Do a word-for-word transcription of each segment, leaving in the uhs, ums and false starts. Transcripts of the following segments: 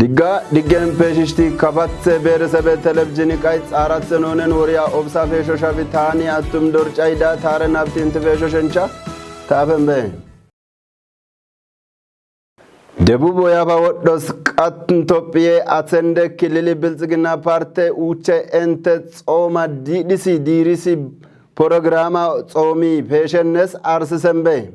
Digga diggen peeshishti kafathe beeresebe telebizhini qay xaarathe noonen woriya obsa peeshoshafi taani attum dorcayda taare nabti inti peeshoshencha taafen be. Debub Oyafa Wodhos Qatn Tophiye Athende Kilili Bilxigina Parte Uche Ente Xooma Diidhisi Diirisi Porograma Xoomi Peeshennes Arsisembe.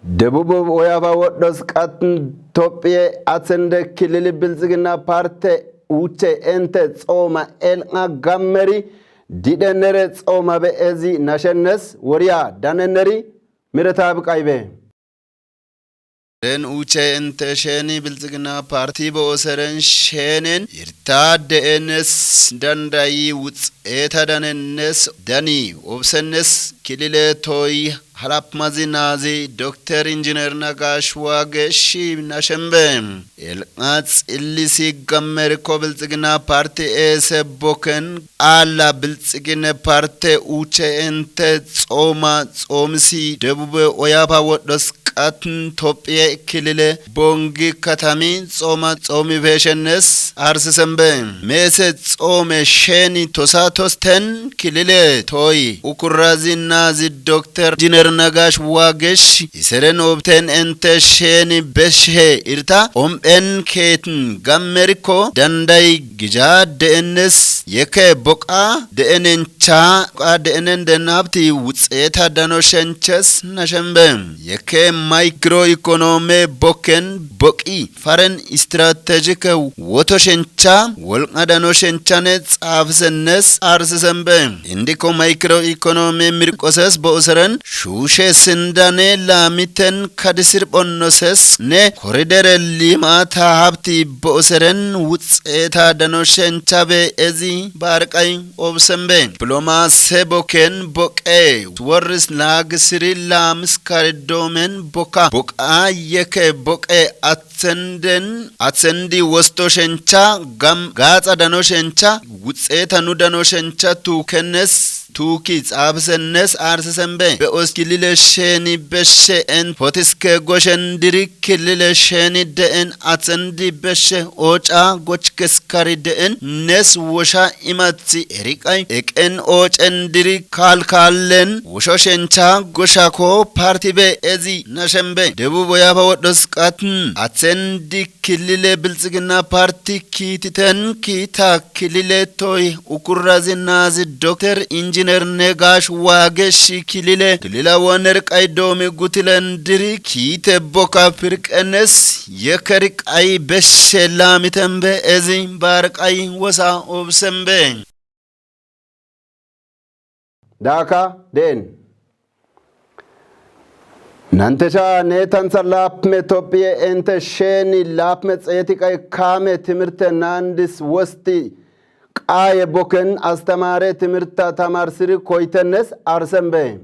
Debub Oyafa Wodhos Qatn Tophiye Athende Kilili Bilxigina Parte Uche Ente Xooma El'a Gammeri Didhenere Xooma Be Ezi Nashennes Woriya Daneneri Miretabi Qaybe. Ren Uche Ente Sheeni Bilxigina Parti Bo Oseren Sheenen Irta De'enes Dandayi Wuxeeta Danennes Dani Obsennes Kilile Toyi Halapmazi Naazi Dokter Injiner Nagash Waage Shi Nashembe El'a Xillisi Gammeriko Bilxigina Parti Eese Boken Alla Bilxigine Parte Uche Ente Xooma Xoomisi Debube Oyafa Wodhos Qatn Tophiye Kilile Bongi Katami Xooma Xoomi Peeshennes Arsisembe. Meese Xoome Sheeni Tosa Tosten Kilile Toyi Ukurazi Naazi Dokter Jiner Nagash Waagesh Iseren Obten Ente Sheeni Beshe Irta Om'en Keetin Gammeriko Dandayi Gija De'enes Yeke Boqa De'enen Cha Boqa De'enen Denabti Wuxeeta Dano Shenches Nashembe Yeke Maykro Ikonome Boken Boqi Faren Istratejike Woto Shencha Wolqa Dano Shenchane Xaafisennes Arsisembe Indiko Maykro Ikonome Mirqoses Bo Oseren Shuushe Sindane Laamiten Kadisir Phonnoses Ne Koridere Limata Habti Bo Oseren Wuxeeta Dano Shenchabe Ezi Barqay Obsenbe Diploma Se Boken Boqe Worris Laagisiri Laamis Karidoomen Boka Boqa Yeke Boqe Athenden Athendi Wosto Shencha Gam Gaaxa Dano Shencha Wuxeeta Nu Dano Shencha Tuukennes Tuuki Xaafisennes Arsisembe Be'os Kilile Sheeni Beshe En Potiske Goshen Diri Kilile Sheeni De'en Athendi Beshe Oca Gochkes Kari De'en Nes Wosha Imathi Eriqay Eqen Ocen Diri Kalkalen Wosho Shencha Goshako Parti Be Ezi Nashembe Debub Oyafa Wodhos Qatn Athendi Kilile Bilxigina Parti Kiititen Kiita Kilile Toyi Ukurazi Naazi Dokter Injiner Negash Waage Shi Kilile Kilila Woner Qay Doomi Gutilen Diri Kiite Boka Pirqenes Yekeri Qay Beshe Laamiten Be Ezi Barqay Wosa Obsenbe. Daaka De'en. Nantesha ne tantha laapme Tophiye Ente Sheeni Laapme Xeeti Qay Kaame Timirte Naandis Wosti Qaye Boken Astamare Timirta Tamarsiri Koytennes Arsenbe.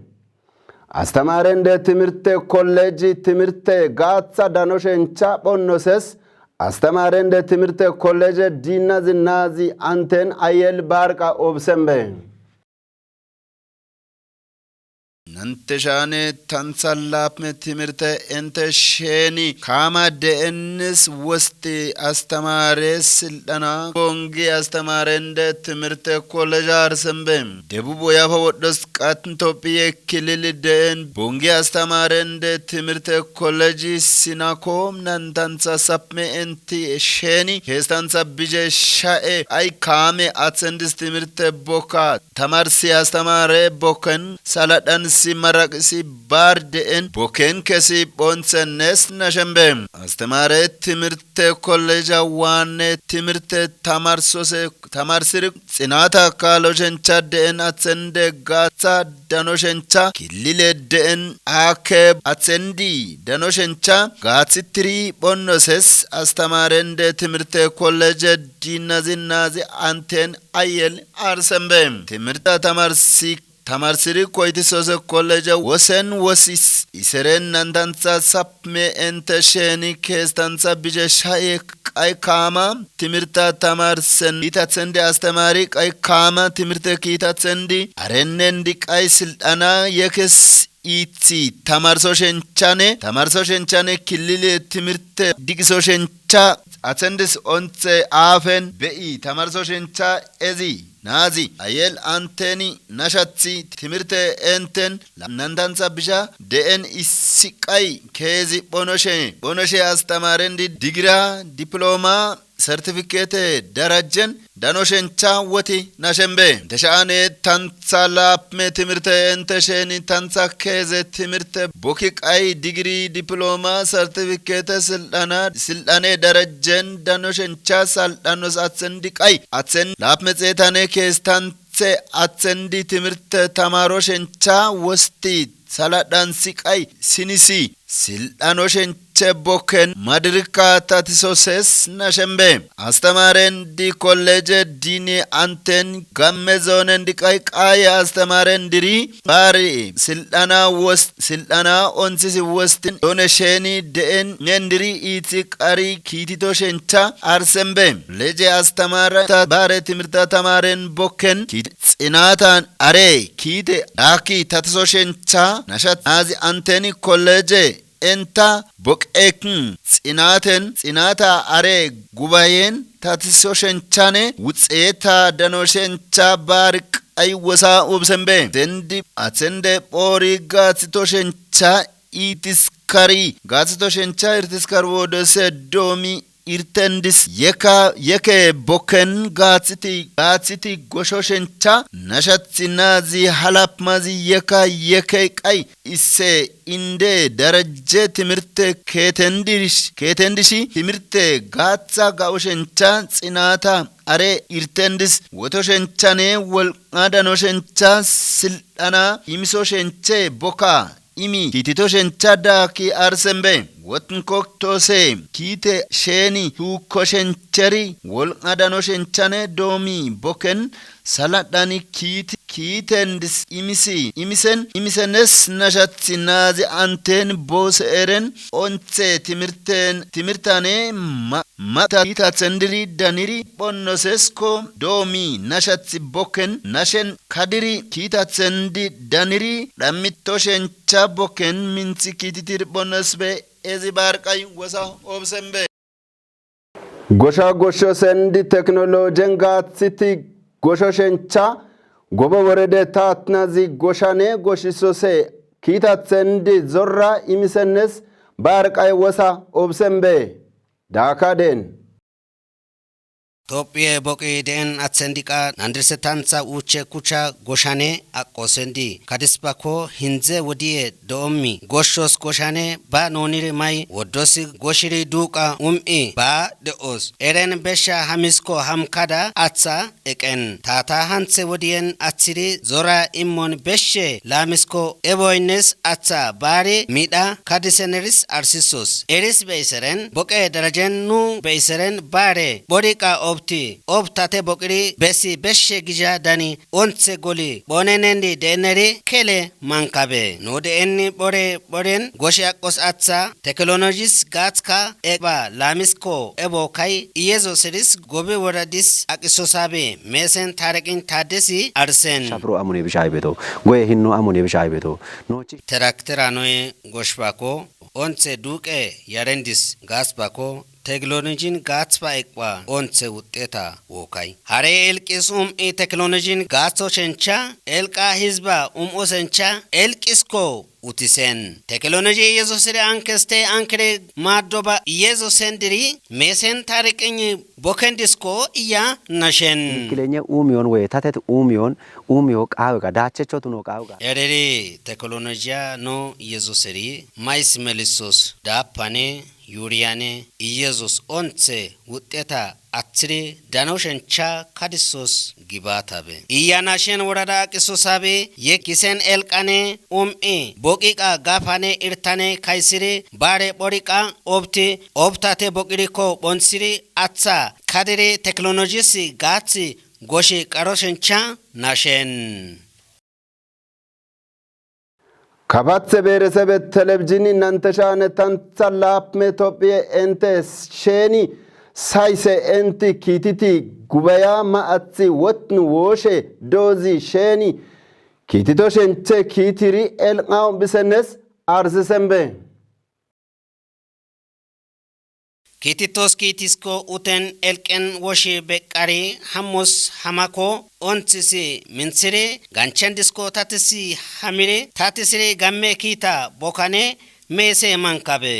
Astamaren De Timirte Koleji Timirte Gaatha Dano Shencha Phonnoses Astamaren De Timirte Koleje Diinazi Naazi Anten Ayel Barqa Obsenbe. Nanteshane tantha laapme Timirte Ente Sheeni Kaama De'enes Wosti Astamare Sildhana Bongi Astamaren De Timirte Koleje Arsenbe. Debub Oyafa Wodhos Qatn Tophiye Kilili De'en Bongi Astamaren De Timirte Koleji Sinako Nantantha Sapme Enti Sheeni Kestantha Bije Sha'e Ay Kaame Athendis Timirte Boka Tamarsi Astamare Boken Saladhan Si Maraqisi Bar De'en Boken Kesi Phonthenes Nashembe. Astamare Timirte Koleja Waane Timirte Tamarsose Tamarsiri Xinata Kaalo Shencha De'en Athende Gaatha Dano Shencha Kilile De'en Ake Athendi Dano Shencha Gaathi Tiri Phonnoses Astamaren De Timirte Koleje Diinazi Naazi Anten Ayel Arsenbe. Timirta Tamarsi Tamarsiri Koytisose Koleje Wosen Wosis Iseren Nantantha Sapme Ente Sheeni Kestantha Bije Sha'e Qay Kaama Timirta Tamarsen Itathendi Astamari Qay Kaama Timirte Kiitathendi Arennen Di Qay Sildhana Yekes ithi tamarso shenchane, tamarso shenchane killile timirte digiso shencha atsendis onthe aafen be'i tamarso shencha ezi naazi ayel anteni nashathi timirte enten lannantantha bisha de'en issi qay keezi phonoshe phonoshe astamarendi digira diploma sertifikete darajjen dano shencha woti nashenbe. Desha'ane tantha laapme timirte ente sheni tantha keeze timirte bokki qay digiri diploma sertifikete silxana silxane darajjen dano shencha salxanos athen diqay athen laapme xeetane kees tanthe athen di timirte tamaro shencha wosti saladhan siqay sinisi silxano shenche bokken madirika tatisoses nashenbe. Astamaren di koleje dini anten gamme zoonen diqay qaye astamaren diri baari silxana wos silxana onthisi wostin doone sheni de'en ngendiri ithi qari kiitito shencha arsenbe. Koleje astamara ta baare timirta tamaren bokken kiit xinatan are kiite daakki tatiso shencha nashat naazi anteni koleje enta boqekin xinaten xinata are gubayen tatiso shenchane wuxeeta dano shencha baari qay wosa ubsenbe. Dendi athende phoori gaathito shencha iitiskari gaathito shencha irtiskar wodese doomi irtendis yeka yeke bokken gaathiti gaathiti gosho shencha nashathi naazi halapmazi yeka yeke qay isse inde darajje timirte keetendish keetendishi timirte gaatha ga'o shencha xinata are irtendis woto shenchane wolqa dano shencha silxana imiso shenche bokka imi kiitito shencha daakki arsenbe. Wotnko tose kiite sheni tuukko shencheri wolqa dano shenchane doomi bokken saladhani kiit kiitendis imisi imisen imisenes nashathi naazi anten boose eren onthe timirten timirtane ma mata kiitathendiri daniri phonnosesko doomi nashathi bokken nashen kadiri kiitathendi daniri dhammito shencha bokken minthi kiititir phonnosbe ezi baarqay wosa obsenbe. Gosha gosho sendi teknolojen gaathiti gosho shencha gobo worede taatnazi goshane goshisose kiitathendi zorra imisenes baarqay wosa obsenbe. Daakaden Tophiye boqi de'en athendiqa nandirsetantha uuche kucha goshane aqqosendi kadisbakko hindze wodiye do'ommi goshshos goshane ba nooniri may woddosi goshiri duuqa um'i ba de'os eren besha hamisko hamkada atha eqen tata hanthe wodiyen athiri zora immon beshe laamisko eboynnes atha baari miidha kadiseneris arsisos eris beyiseren boqe darajen nu beyiseren baare boriqa obti obtate boqiri besi beshe gija dani onthe goli bonenendi deeneri kele mankabe no deenni bore boren goshi aqqos atha teknolojis gaathka eqba laamisko ebo kay iyezo seris gobi woradis aqisosabe meesen taariqin taaddesi arsen. Shapiro amune bisha aybeto. Goye hinno amune bisha aybeto. Nochi. Teraktera noye goshbako onthe duuqe yarendis gaasbako teknolojin gaathba eqba onthe wuxxeta wookay. Hare elqis um'i teknolojin gaatho shencha elqa hizba um'o sencha elqisko utisen. Teknoloji Yesusiri ankeste ankere maaddoba Yesusen diri meesen taariqin bokendisko iya nashen. Kilenya umiyon we tatet umiyon umiyo qaawe ga dachecho tuno qaawe ga. Ereri teknolojiya no Yesusiri mais melisos daapane yuriyane Yesus onthe wuxxeta athiri dano shencha kadisos gibaatabe. Iya nashen worada aqisosabe ye kisen elqane um'i boqiqa gafane irtane kaysiri baare boriqa obti obtate boqiriko bonsiri atha kadiri teknolojis gaathi goshi qaro shencha nashen. Kabathe beeresebe telebijini nanteshane tantha laapme Tophiye ente sheni sayse enti kiititi gubaya ma'athi wotnu wooshe doozi sheni Kiitito shenche kiitiri elq'aun bisenes arsisembe. Kiititos kiitisko uten elq'en woshi beqqari hammos hamako ontsisi mintsiri ganchendisko tatisi hamiri tatisiri gamme kiita bokane meese mankabe.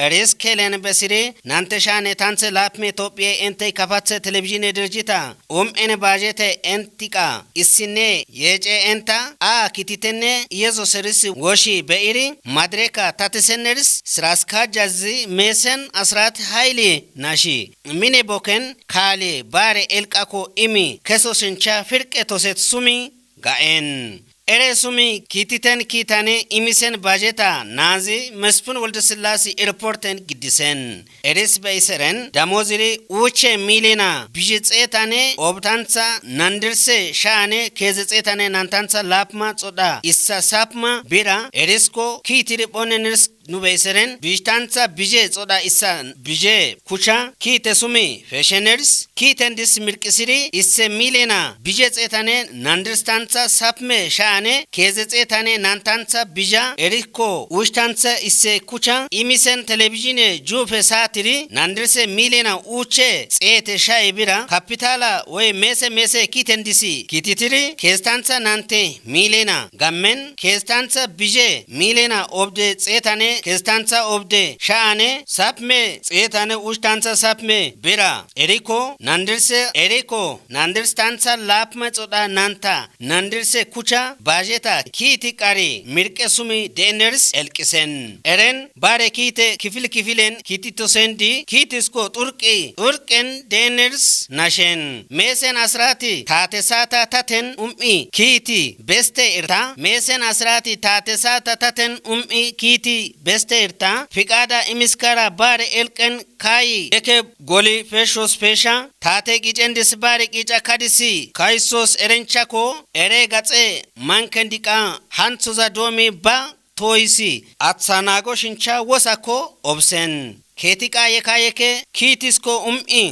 Eris kelen besiri nante shane tantse lapme Tophiye ente kapatse televizhine dirjita um ene bajete entiqa issine yece enta a kititenne Yesus eris woshi beiri madreka tatiseneris siraskajjazi meesen asrat hayli nashi mine boken kali bare elqako imi keso sincha firqe toset sumi ga'en. Ere sumi kiititen kiitane imisen bajeta naazi Mespun Woldesillasi airporten giddisen. Eris beiseren damoziri uche milena bije xeetane obtantsa nandirse shaane keze xeetane nantantsa lapma xoda issa sapma bira erisko kiitiri bonenirs nu beiseren bishtansa bije xoda issa bije kucha kiite sumi fesheners kiiten dis mirqisiri isse milena bije xeetane nandirstansa sapme shaane keze xeetane nantansa bija eriko ushtansa isse kucha imisen televizhine jufe saatiri nandirse milena uche xeete shae bira kapitala woy mese mese kiiten disi kititiri kestansa nante milena gammen kestansa bije milena obde xeetane kestansa obde shaane sapme xeetane ushtansa sapme bira eriko nandirse eriko nandirstansa lapme xoda nanta nandirse kucha bajeta kiiti qari mirqe sumi deeners elqisen eren bare kiite kifil kifilen kiititosendi kiitisko xurqi xurqen deeners nashen meesen asrati taatesata taten um'i kiiti beste irta meesen asrati taatesata taten um'i kiiti beste irta fiqada imiskara bare elqen kayi eke goli feshos fesha taate qicendis bare qica kadisi kaysos erenchako ere gaxe manken diqa hanthoza doomi ba tooyisi athanago shincha wosako obsen keetiqa yeka yeke kiitisko um'i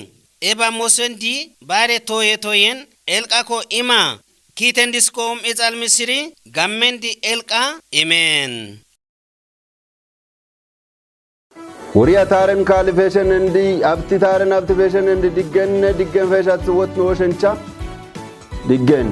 eba mosendi bare tooye tooyen elqako ima kiitendisko um'i xalmisiri gammendi elqa imen. Wuri ataren kalifeshen endi abtitaren abtifeshen endi diggenne diggen feshatsi wotnu oshencha diggen.